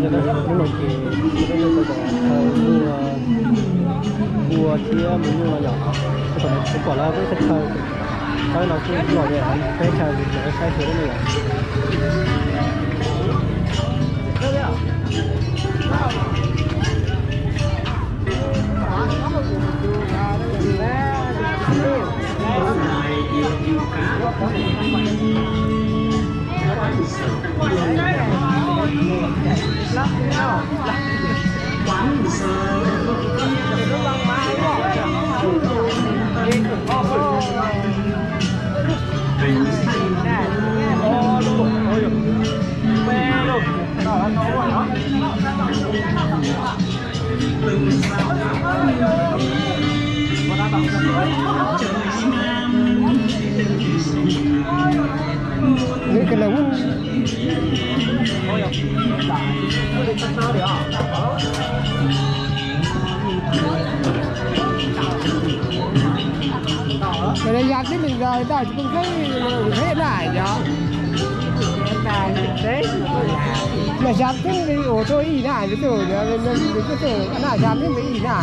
Hnub no ces peb tuaj tau kom chaw muaj cua thiab mus nyuj no yom. Tau kom chaw, kom lawv peb chaw chaw, tau no kuj lom zem heev, peb chaw lawv saib xyuas lawm no yom. Yam tib neeg ntawd tau tsis pheej qheb na yom. Mas yam tib neeg ua rau ib na, tus tus na, yam tib neeg ib na.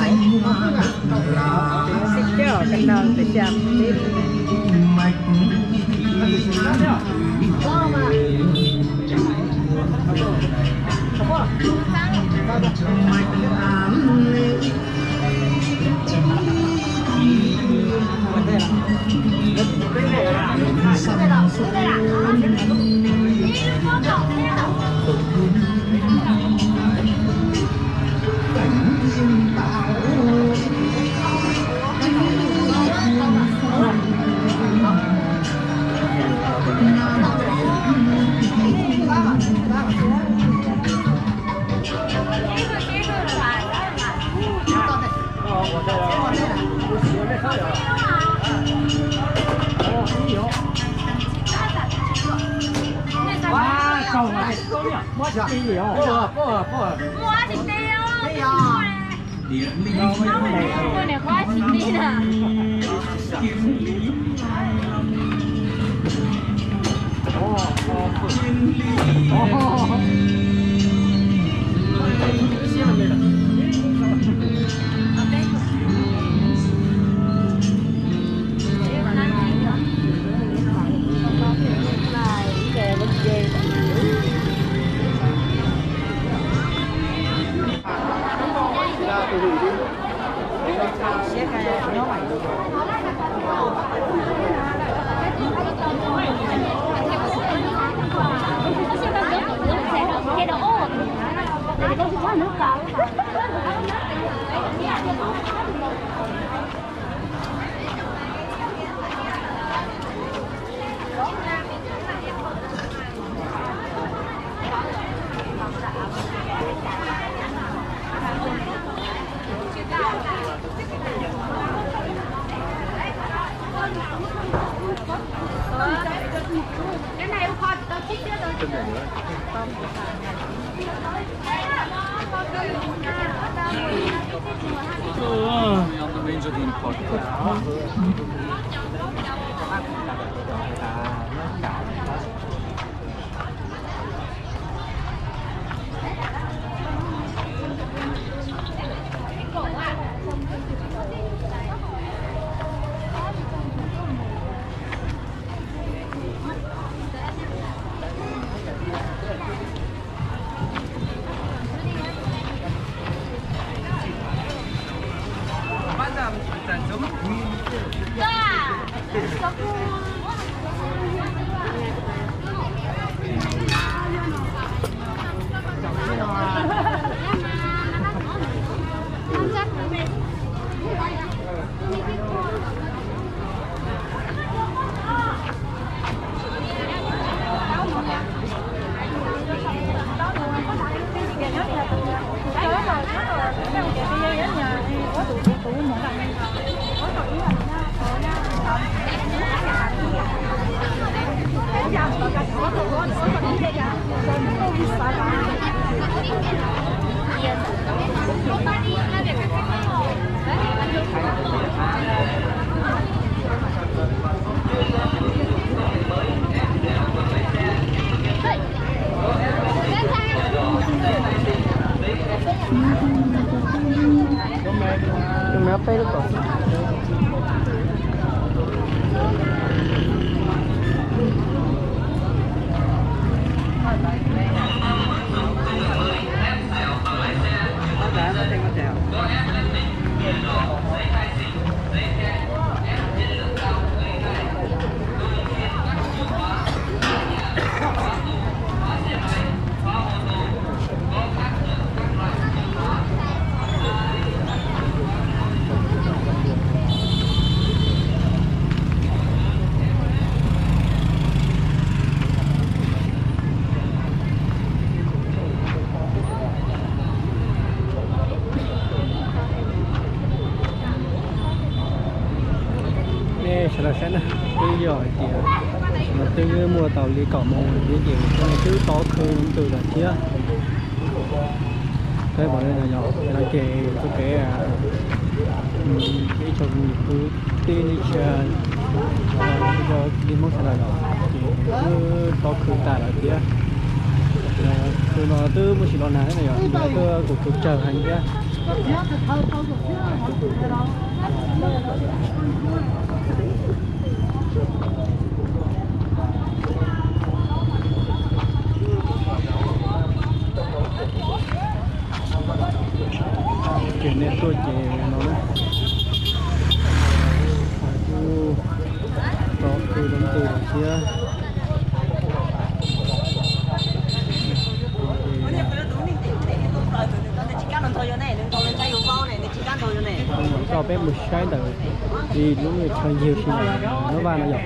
Nej sawv daws saib na, twb yog hais tias no twb muaj tau li kaum moos thiab ces twb tov khw ntws lawm thiab. Peb pom no yog ces txoj kev ib tsoom kwv tij neej tsa cov kwv tij Hmoob sawv daws los ces twb tov khw tas lawm thiab. Khw no twb muaj tsis los nag na yog, twb kuj khw tsawg heev thiab. Ces nej tuaj ces no na, kuj tov khw ntws lawm thiab. Tso peb mus saib ntawm li lub chaw yug si ntawm Nab Vaj no yom,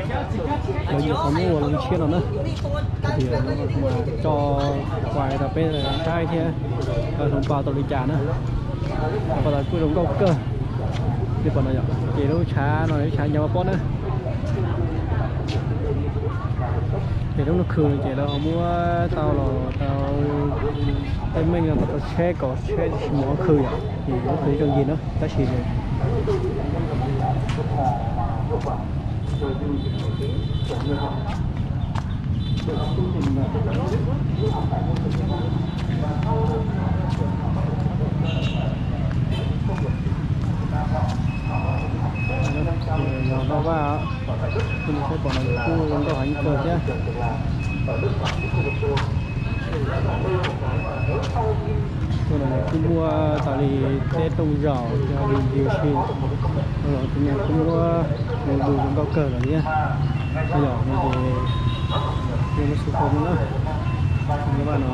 lawv nyuam qhuav muab ua loo tshiab no na. Tias tso quay rau peb saib thiab, hloov pauv tau li cas na. Hloov pauv tau kuj zoo nkauj kawg. Nej pom no yom, ces lub tshav no lub tshav nyob pob na. Ces lub no khw ces lawv ho muab tau los tau tej meej no tau tsheb kom tsheb tsis mus khw yom. Ces lub twg zoo yig na, tab sis yog no vaj, kuv saib pom no kuj zoo nkauj heev kawg thiab. Tuaj no kuj muaj tas li teb rooj zaum, yog li ncig ua si los kuj muaj lus lus zoo nkauj kawg lawm thiab. Yog no ces muaj xu kho na, vaj no.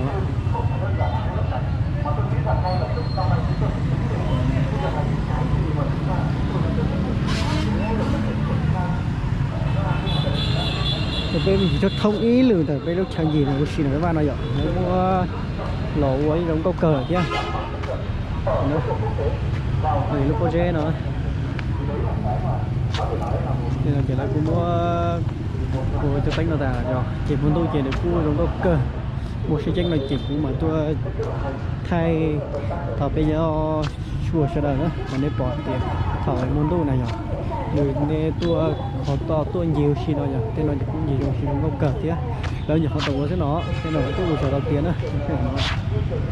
Ces peb me ntsis thooj ib lwm ntawm peb lub chaw ncig no ua si no, vaj no yom, lawv muab los ua ib zoo nkauj kawg thiab. Lub pob zeb no, ces lawv kuj muab ua cov teeb no tas yog ces hmo ntuj ces nws kuj zoo nkauj kawg. Muaj siab ceeb no ces kuv mam tuaj thaij thaum peb nyob xyuas sawv daws na, mas nej pom tias thaum hmo ntuj na yog nws nej tuaj qhov toj tuaj ncig ua si no yog tej no ces kuj ncig zoo si zoo nkauj kawg thiab. Lawv nyuam qhuav tau ua xwb no, tej no kuj ua tsov tau tiav na,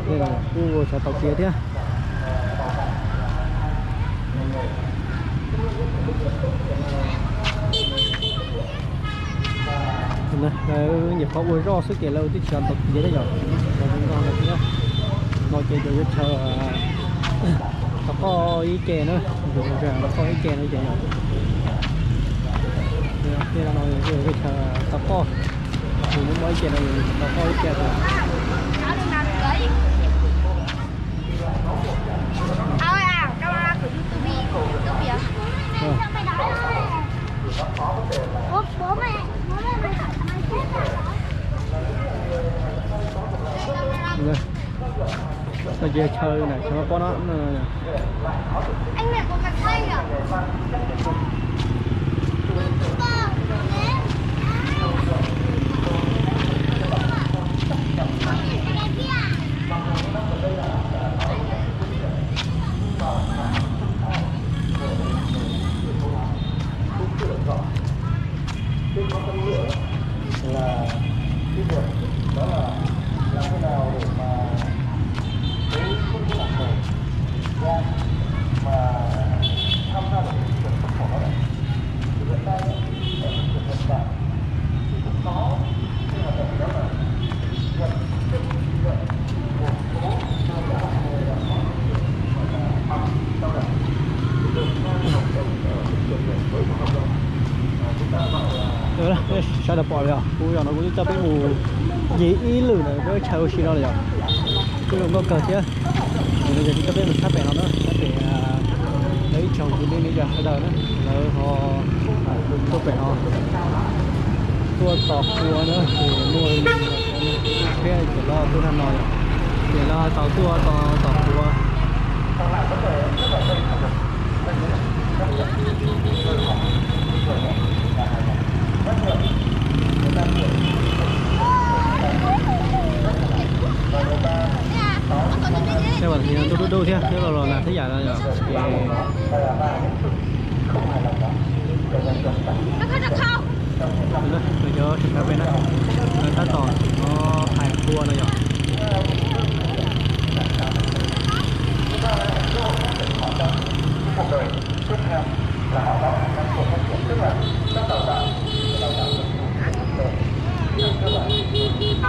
tej no kuj ua tsov tau tiav thiab. Lawv nyuam qhuav ua zoj xwb ces lawv twb tsis tau tiav thiab yom. Lawv zoo nkauj no thiab. No ces yuav chaw tau qoj ib ce na, yuav chaw tau qoj ib ce no ces yom. Thiab no yog chaw tau qoj, mus muaj ib ce no yog tau qoj ib ce. Tag kis chaw na, chaw pob no. Cái khó khăn nữa là cái việc đó là làm thế nào để mà cái không có mặt bằng ra mà tham gia được cái việc xuất khẩu lao động. Thì hiện nay ấy, ở cái trường hợp này thì cũng có cái hoạt động đó là nhận tiếp nhận một số Sawv daws pom li os, kuv yog no kuv twb coj peb mus ncig ib lwm ntawm peb chaw ua si no lawm yom. Kuj zoo nkauj kawg thiab. Yog kuv coj peb mus sab pem no na, sab pem lawv ib tsoom kwv tij neej tsa sawv daws na, lawv ho tuaj pem no, tuaj tos qhua na, ces muaj thiab ces lawv tuaj tag no yom, ces lawv tau tuaj tos qhua. Tej vas thiv no ntuj dub dub thiab, twb los los nag thiab yam no yom.